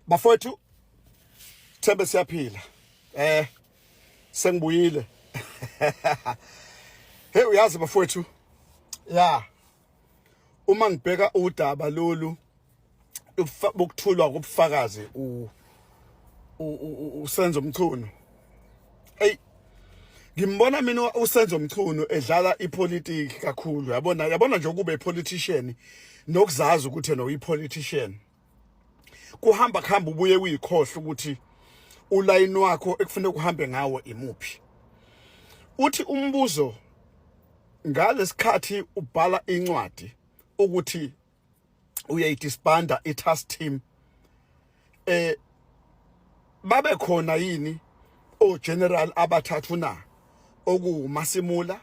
Bafowethu, thembe siyaphila. Sengibuyile. Hey, uyazi bafowethu. Ya. Uma ngibheka udaba lolu bokuthulwa kobufakazi u uSenzo Mchunu. Ey, ngimbona mina uSenzo Mchunu edlala ipolitiki kakhulu, yabona, yabona nje ukube politician nokuzazi ukuthi yena uyi-politician, kuhamba kuhamba ubuye uyikhohle ukuthi ulayini wakho ekufuneka uhambe ngawo imuphi. Uthi umbuzo ngalesikhathi ubhala incwadi ukuthi uyayidisbanda i-task team, babe khona yini o general abathathu na, okuMasimula,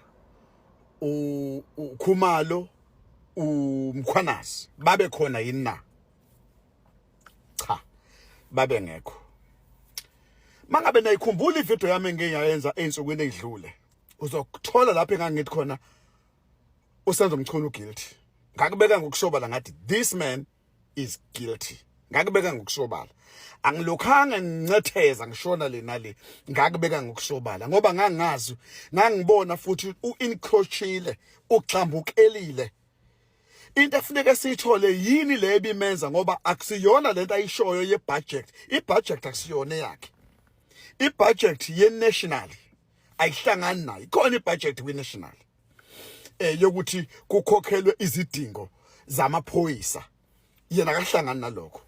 uKhumalo, uMkhwanazi, babe khona yini na? Cha, babe ngekho. Mangabe nayikhumbula ivideo yami engiyayenza einsukwini ezidlule, uzokuthola lapho engangithi khona uSenzo Mchunu guilty. Ngakubeka ngokusobala, ngathi this man is guilty. Ngakubeka ngokusobala, angilokhanga ngincetheza ngishona le nale. Ngakubeka ngokusobala ngoba ngangazi, ngangibona futhi uencroachile, ugxambukelile. Into efuneka siyithole yini le ebimenza, ngoba akusiyona lento ayishoyo ye-budget. I-budget akusiyona eyakhe, i-budget ye-national ayihlangani nayo. Ikhona i-budget kwi-national yokuthi kukhokhelwe izidingo zamaphoyisa, yena akahlangani nalokho.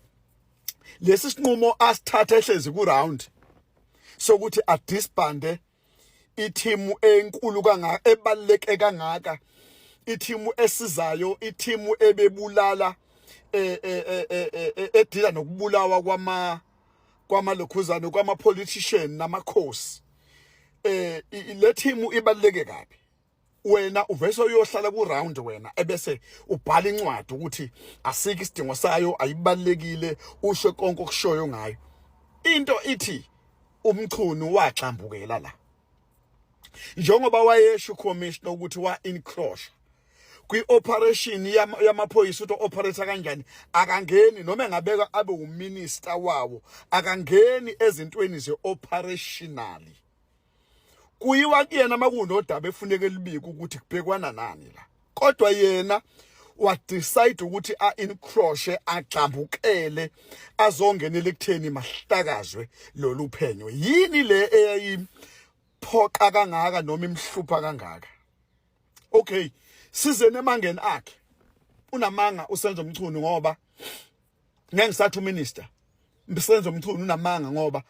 Lesi sinqumo asithatha ehlezi ku round sokuthi adisbande ithimu enkulu kangaka, ebaluleke kangaka, ithimu esizayo, ithimu ebebulala, edila nokubulawa kwamalokhuzane, kwama politician namakhosi. Le team ibaluleke kabi. Wena uvese uyohlala ku round wena, ebese ubhala incwadi ukuthi asikho isidingo sayo, ayibalekile, usho konke okushoyo ngayo. Into ithi uMchunu waxambukela la, njengoba wayesho commissioner ukuthi wa encroach kwi-operation yamaphoyisa, ukuthi operate kanjani. Akangeni, noma engabeka abe uminister wawo, akangeni ezintweni ze-operational. Kuyiwa kuyena makunodaba efuneka elibike ukuthi kubhekwana nani la, kodwa yena wadecide ukuthi a-encroache, agxambukele, azongenela ekutheni mahlakazwe lolu phenyo. Yini le eyayiphoqa kangaka noma imhlupha kangaka? Okay, size nemangeni akhe. Unamanga uSenzo Mchunu, ngoba ngeke ngisathi uminister Senzo Mchunu unamanga, ngoba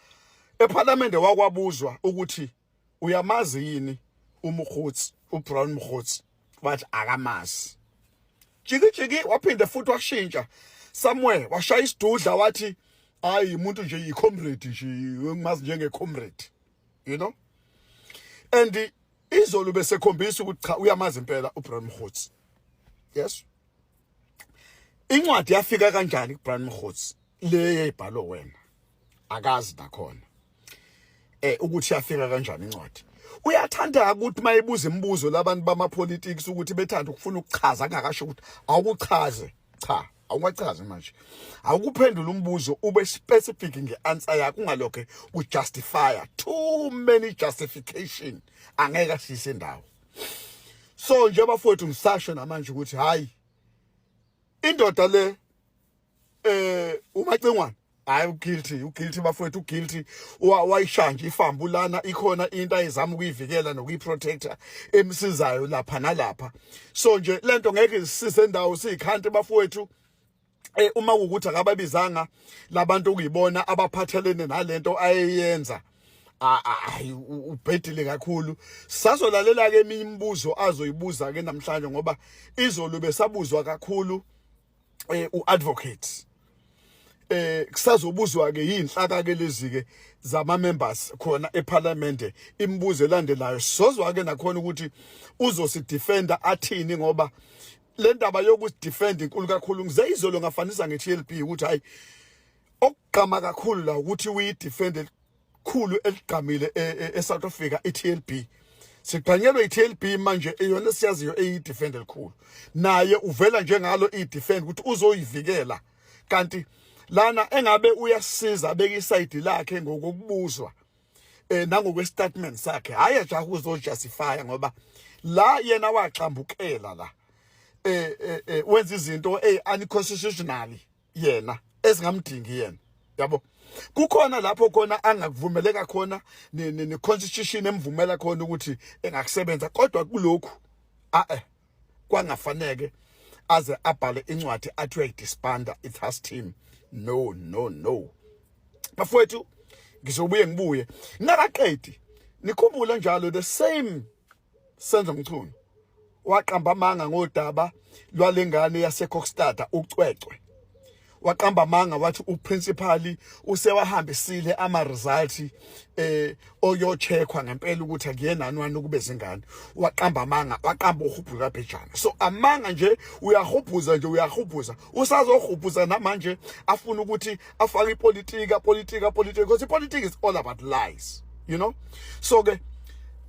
eParliament wakwabuzwa ukuthi uyamazi yini uMogotsi, uBrown Mogotsi, wathi akamazi. Jiki jiki, waphinde futhi washintsha somewhere, washaya isidudla, wathi hayi, umuntu nje yi-comrade nje, ngimazi njenge-comrade. And izolo besekhombisa ukuthi cha, uyamazi impela uBrown Mogotsi. Yes, incwadi yafika kanjani kuBrown Mogotsi le yayibhalwe wena? Akazi nakhona ukuthi yafika kanjani incwadi. Uyathanda ukuthi mayibuza imibuzo labantu bama politics ukuthi bethanda ukufuna ukuchaza kungakasho ukuthi awukuchaze. Cha, awungachazi manje, awukuphendula umbuzo, ube specific ngeanswer yakho, ungalokhe ujustify too many justification, angeke asise indawo. So nje bafowethu, ngisasho namanje ukuthi hayi, indoda le, uMacingwane, hayi, uguilty, uguilty bafowethu, uguilty. Wayishaya nje ifambu lana, ikhona into ayizama ukuyivikela nokuyiprotector emsizayo lapha nalapha. So nje lento ngeke isise endawo siyikhanti bafowethu. Uma kuwukuthi akababizanga labantu okuyibona abaphathelene nalento ayeyenza, hayi, ubhedile kakhulu. Sazolalela ke eminye imibuzo azoyibuza ke namhlanje, ngoba izolo besabuzwa kakhulu uadvocate. Kusazobuzwa ke yinhlaka ke lezi ke zama members khona eParliament imibuzo elandelayo. Sozwa ke nakhona ukuthi uzosidefenda athini, ngoba le ndaba yokusidefend inkulu kakhulu. Ngize izolo ngafanisa nge-TLB ukuthi hayi, okugqama kakhulu la ukuthi uyidefend elikhulu eligqamile eSouth Africa, i-TLB. Sigqanyelwe i-TLB manje, eyona esiyaziyo eyi-defend elikhulu. Naye uvela njengalo i-defend ukuthi uzoyivikela, kanti Lana engabe uyasiza abeka isayidi lakhe ngokubuzwa eh nangokwestatement sakhe, hayi ajaha ukuzojustify, ngoba la yena waxambukela la, wenza izinto unconstitutionally yena ezingamdingi yena, yabo. Kukhona lapho khona angakuvumeleka khona ne constitution emvumela khona ukuthi engakusebenza, kodwa kulokhu a kwangafaneke aze abhale incwadi athi uyayidisbanda i-task team. No, no, no, bafowethu, ngizobuye ngibuye ngingakaqedi. Nikhumbule njalo, the same Senzo Mchunu waqamba amanga ngodaba lwalengane yaseKokstad, uCwecwe. Waqamba amanga wathi uprincipal usewahambisile ama results oyocheckwa ngempela ukuthi akuyena nani ukube zingane. Waqamba amanga, waqamba uhubhu kaBhejana. So amanga nje, uyahubhuza nje, uyahubhuza, usazohubhuza namanje, afuna ukuthi afake ipolitika, politika, politika, because ipolitika is all about lies. So ke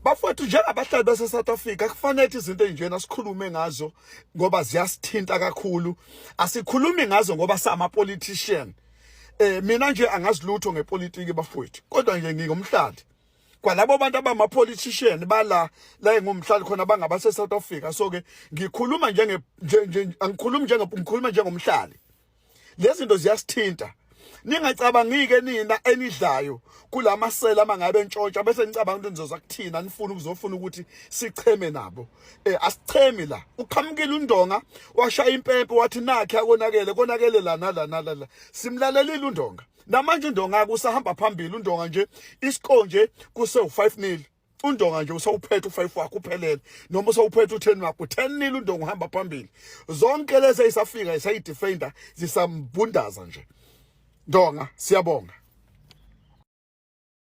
bafowethu, njengabahlali base South Africa, kufanele izinto ezinjena sikhulume ngazo ngoba ziyasithinta kakhulu. Asikhulumi ngazo ngoba sama politician. Mina nje angazi lutho ngepolitiki bafowethu, kodwa nje ngingumhlali kwalabo bantu abama politician bala la engumhlali khona bangabase South Africa. So ke ngikhuluma njenge angikhulumi njenge, ngikhuluma njengomhlali. Lezi zinto ziyasithinta. Ningacabangike nina enidlayo kulamasela mangabe entshontsha bese nicabanga ukuthi nizoza kuthina nifuna ukuzofuna ukuthi sicheme nabo. Asichemi la. Uqhamukile uNdonga, washaya impempe, wathi nakhe akonakele, konakele la nala nala la. Simlalelile uNdonga. Namanje uNdonga kusahamba phambili. uNdonga nje iscore nje kuse u5-0. uNdonga nje usawuphethe u5 wakhe uphelele, noma usawuphethe u10 wakhe, u10-0. uNdonga uhamba phambili. Zonke lezi ezisafika zisayidefender, zisambundaza nje. Ndonga, siyabonga.